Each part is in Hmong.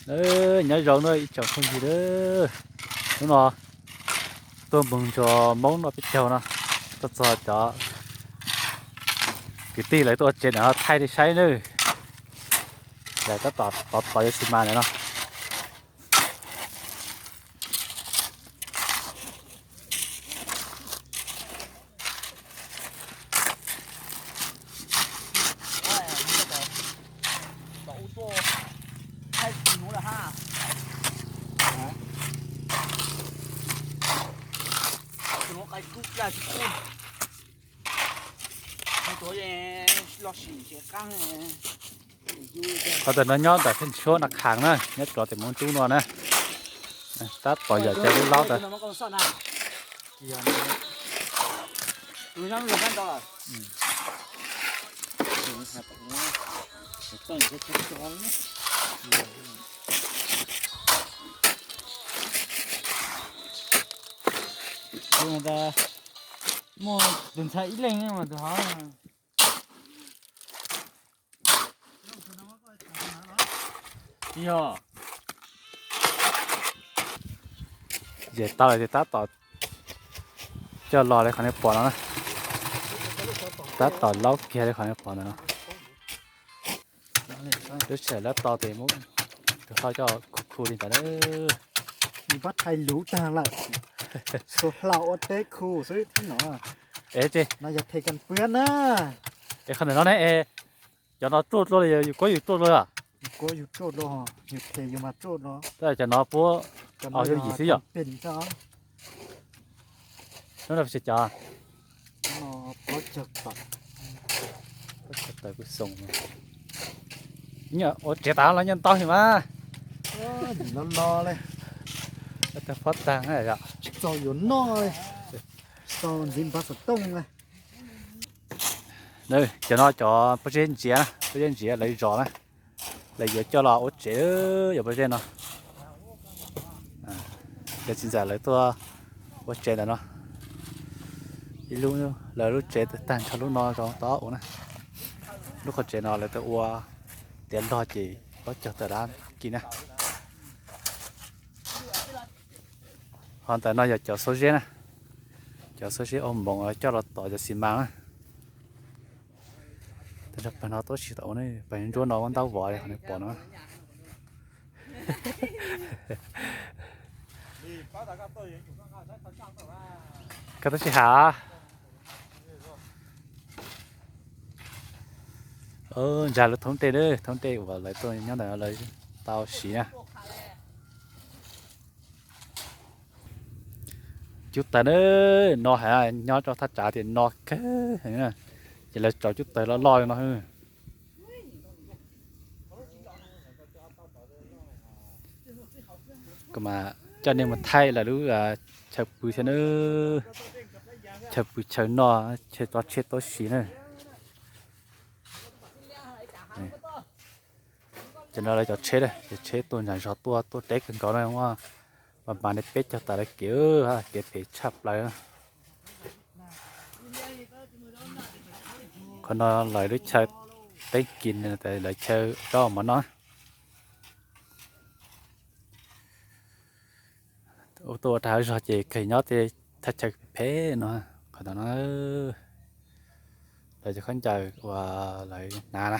Nyob zoo na ib tsoom phooj ywg, hnub no tuaj mus ntsuas Hmoob noj peb caug no, tuaj txog cov kwv tij lawv tuaj ua tsev ntawm no thaij nej saib nawb. Lawv tab tom tov tov yog xi mas ntawm no. Qhov ntawm no nyob ntawm Pheej Tshuab no khaas na, nyob rov tim Hmoob Tub no na. Tab tom yog cov lub laub ntawd. Muaj tus ntxhais ib leeg mas tus hov. Yog, ces tau lawm ces tab tom coj los li qhov nej pom no na. Tab tom laub kiag li qhov nej pom ntawm no. Lub sij hawm lawv tau tes muab tus hlau coj khu khu li ntawd. Npab thais luv tag lawm, xuas hlau ua teb khu xwb thiab no. Es no yog them kas pwab na. Es qhov ntawm no ne, cov no ruaj dlua li yus kuab yus ruaj dlua? Yus kuab yus ruaj dlua, yus them yus mas ruaj dlua. Tab cov no puab, au, yog yim xwb yom? Hnub no tsis cov, pob cog tawm kuj xoo. Ua tsev tas los nyob ntau li mas. Lo lo li. Tag pob tag yom. Tsis txaus yuav noj, tsis txaus ntxiv npab xov tooj li. Cov no cov pob zeb ntsiav, pob zeb ntsiav lawv zos na, lawv yuav coj los ua tsev, yog pob zeb no. Cov txiv ntxawm lawv tuaj ua tsev ntawm no. Ib lub, lawv lub tsev tag nrho lub no zoo tau ua na. Lub qhov tsev no lawv tuaj ua tiav log ces pob cog tawm dab kis na. Ho ntawm no yog cov xuab zeb na, cov xuab zeb ua moov coj los tom cov xi mas na. Tag nrho pawg no tuaj tsis tau ua ne, pawg ntsuab no ua ntaub vov li qhov nej pom no. Koj tuaj tsis hav? Ntsa lub thoob tej, thoob tej uas lawv tuaj nyob ntawm no lawv tau siv na. Cub taws na, no hais nyob rau thaj tsam tias no kawg heev na, ces lawv tso cub taws loj loj li no. Kuv mas coj nej mus thaij lawv lub chaw pw thiab na, chaw pw chaw noj, chaw tso tsheb tso siv na. Cov no lawv cov tsheb, cov tsheb tuaj nram zos tuaj tuaj deb kawg nkaus na, mas mas li peb caug tawm lawv kev, kev phem tshaj plaws. Qhov no lawv lub chaw teeb kis, lawv chaw rau mov noj. Tuaj ua rau hauv zog ces kawg nyob tej thaj chaw phem no, qhov no lawv cov khaub ncaws uas lawv hnav na,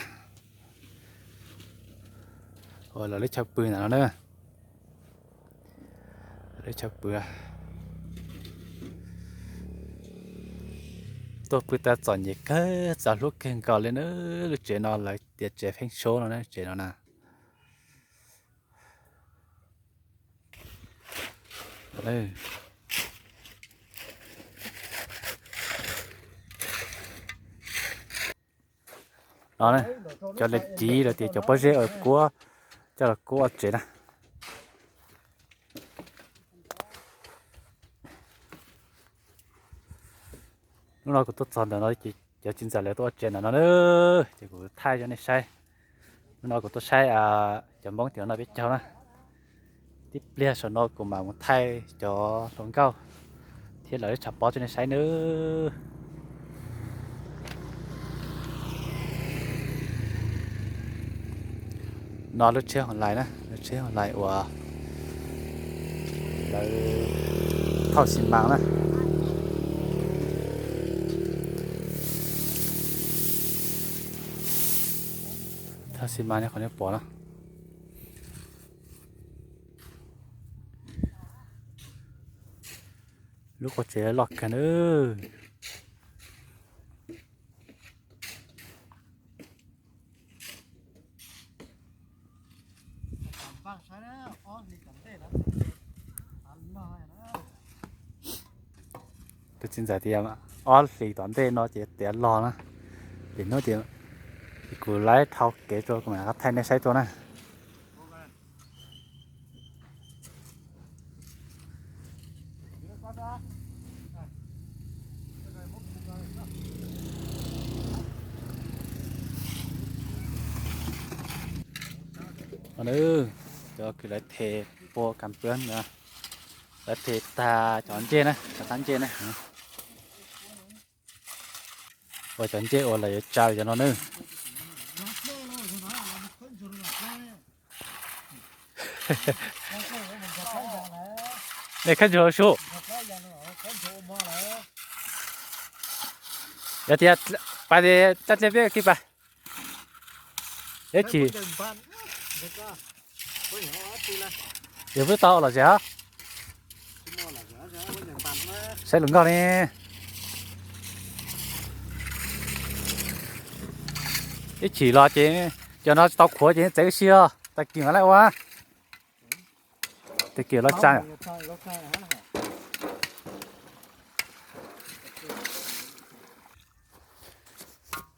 uas lawv lub chaw pw ntawm no na. Lub chaw pw tuaj pw tas txom nyem kawg, txaus hlub kawg nkaus li na. Lub tsev no lawv tias tsev pheeb suab no na, tsev no na. No cov leej txiv lawv tias cov pob zeb uas kuab coj los kuab ua tsev na. Hnub no kuv tuaj txog ntawm no ces cov txiv ntxawm lawv tuaj ua tsev ntawm no na, ces kuv thaij rau nej saib. Hnub no kuv tuaj saib cov Hmoob tim no noj peb caug na. Tib pliag saum no kuv mam mus thaij cov hluas nkauj thiab lawv lub tshav pob rau nej saib nawb. No lub tsheb hauv lais na, lub tsheb hauv lais uas lawv thauj xi mas na. Thauj xi mas nej qhov nej pom no. Lub qub tsev loj kawg na. Tus txiv ntxawm tias ob hlis tom ntej no ces tiav log na. Ces hnub ces kuv laib dhau kev rau kuv mam thaij nej saib rau na. Cov kws lawv them pua kas pwb na, lawv them tag cov ncej na, cov qab ncej na. Ua cov ncej uas lawv yuav tsa cov no na. Nej khab ntsuag su. Yog tias pais ces caj dlej peb kis pais. Ib chim yog peb tau los zem. Saib lus nkauj ne. Ib chim los ces cov no tsis tau khuav ces txev ua si os, tag kis mam li ua. Tag kis los tsa.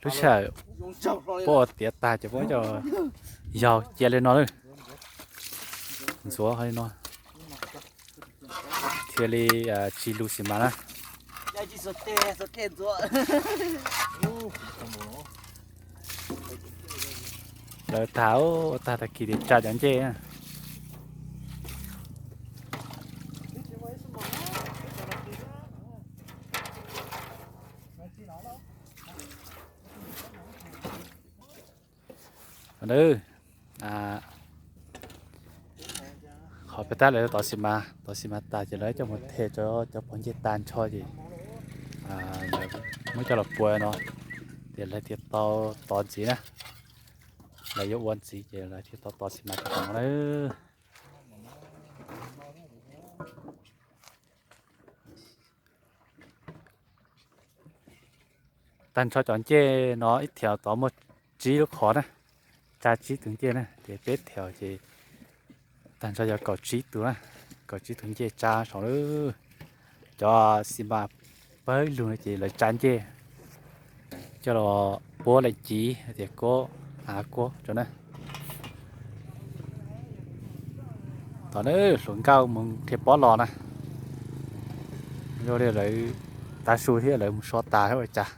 Lub sij hawm puab ua tiav tag ces puab coj yaug cia li no na. Ntxuav li no thiaj li tsis lus xis mas na. Lawv tag, tag tag kis ces tsa cov ncej na. Qhov peb tab lawv tov xis mas, tov xis mas tas ces lawv coj mus them rau cov pog ncej tag nrho ces lawv muab coj los pua no ces lawv thiaj tau tov ntxiv na. Lawv yuav ua ntxiv ces lawv thiaj tau tov xis mas rau no na. Tag nrho cov ncej no ib thiav tov muaj tsib lub qhov na, tsa tsib tug ncej na, ces peb thiav ces tag nrho yog kaum tsib tug na, kaum tsib tug ncej tsa saum lawm. Cov xis mas pawg lug no ces lawv tsa ncej coj los puab leej civ tias kuab, av kuab rau na. Thaum na hluas nkauj mus nrhiav pob los na, yog li lawv tav su thiab lawv mus so tas thiab ua cas.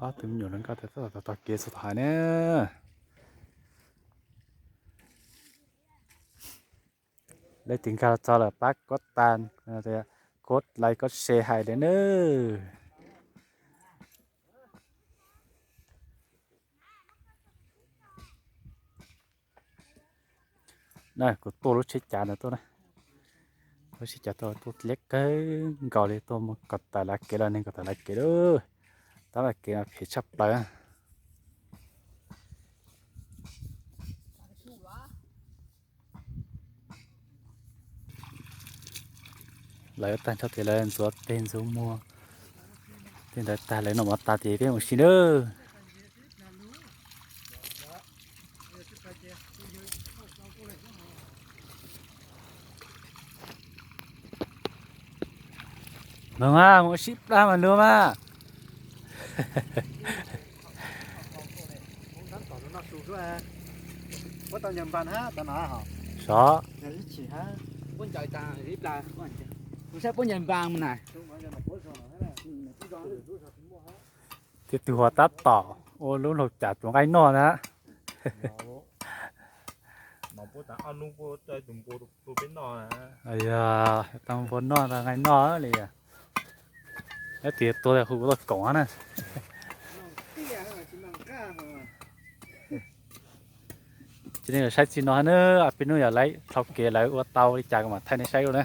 Ob tug me nyuam hluas nkauj tag tog kev txog tom hais na. Leej twg nkag los txog lawm pab kuab tas, kuab like kuab share hais li nawb. Na kuv tuaj lub tsheb cav ntawd tuaj na, lub tsheb cav tuaj tuaj liab kawg nkaus li, tuaj mus kom tawm lav kev los neeg kom tawm lav kev lawm. Tab lam kev mas phem tshaj plaws. Lawv tag nrho ces lawv ntxuav teg ntxuav muag tej ntawd tag lawv noj mov tas ces peb mus si nawb. Mloog mas, mus sib plab mas luag mas. Sov. Tej tug huas tab tom. Ua lub laug cas tuav nqaij noj na. Yog, tau npua noj tau nqaij noj li. Ib tis tuag hu ua tuaj koom na. Ces nej saib txij no na, peb hnub yog lawv dhau kev lawv ua tau li cas kuv mam thaij nej saib dua na.